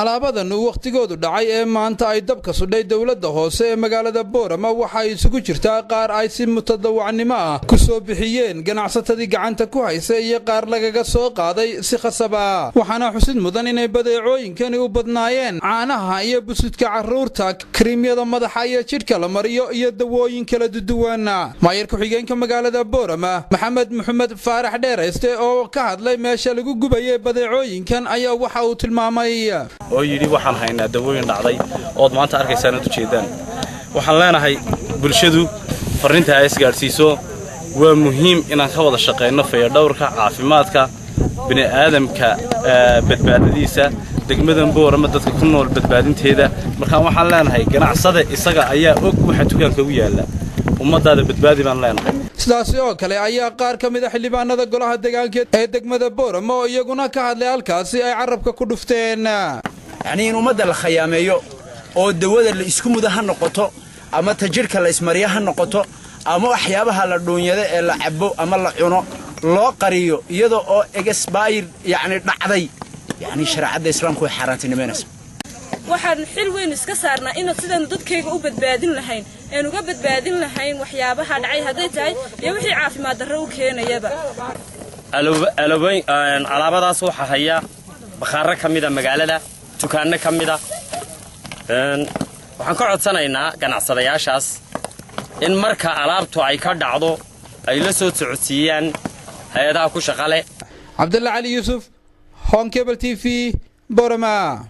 Alaabadan uu wakhtigoodu dhacay ee maanta ay dabka sudhay dowladda hoose ee magaalada Boorama waxa ay isugu jirtaa qaar ay si mutadawacnimo ah ku soo bixiyeen ganacsatadii gacanta ku haysa iyo qaar lagaga soo qaaday si khasaba. Waxaana xusid mudan inay badeecooyinkani u badnaayeen caanaha iyo busudka carruurta, kariimyada madaxa iyo jidhka la mariyo iyo dawooyin kala duwan. Maayar ku-xigeenka magaalada Boorama, Maxamed Maxamed Faarax Dheerayste, oo ka hadlay meesha lagu gubayay badeecooyinkan ayaa waxa uu tilmaamay oo yidhi: "Waxaan haynaa dawooyin dhacday ood maanta arkaysaan ood ujeedaan." Waxaan leenahay bulshadu farriinta ay isgaadhsiiso. Waa muhiim inaan ka wada shaqayno fayadhowrka caafimaadka bini'aadamka, badbaadadiisa degmadan Boorama, dadka ku nool badbaadinteeda. Markaan waxaan leenahay ganacsada isaga ayaa og waxa dukaanka u yaalla. Ummadaada badbaadi baan leenahay. Sidaasi oo kale ayaa qaar ka mid a xildhibaanada golaha deegaanka ee degmada Boorama oo iyaguna ka hadlay halkaasi ay carabka ku dhufteen. Yacnii in ummadda la khayaameeyo oo dawada la isku muda ha noqoto, ama ta jidhka la ismarya ha noqoto, ama waxyaabaha la dhuunyado ee la cabbo ama la cuno loo qariyo iyada oo expired, yacni dhacday, yacni shareecadda Islaamku way xaaraantinimaynaysa. Waxaan xil weyn iska saarnaa inaad sidaanu dadkayga u badbaadin lahayn, een uga badbaadin lahayn waxyaabaha dhacay hadday tahay iyo wixii caafimaad darro u keenayaba. Alaabadaas waxaa haya bakhaarro ka mida magaalada, dukaanno ka mida. Waxaan ka codsanaynaa ganacsadayaashaas in marka alaabtu ay ka dhacdo ay la soo socodsiiyaan hay-adaha ku shaqa leh. Cabdalla Cali Yuusuf, Horn Cable TV, Borama.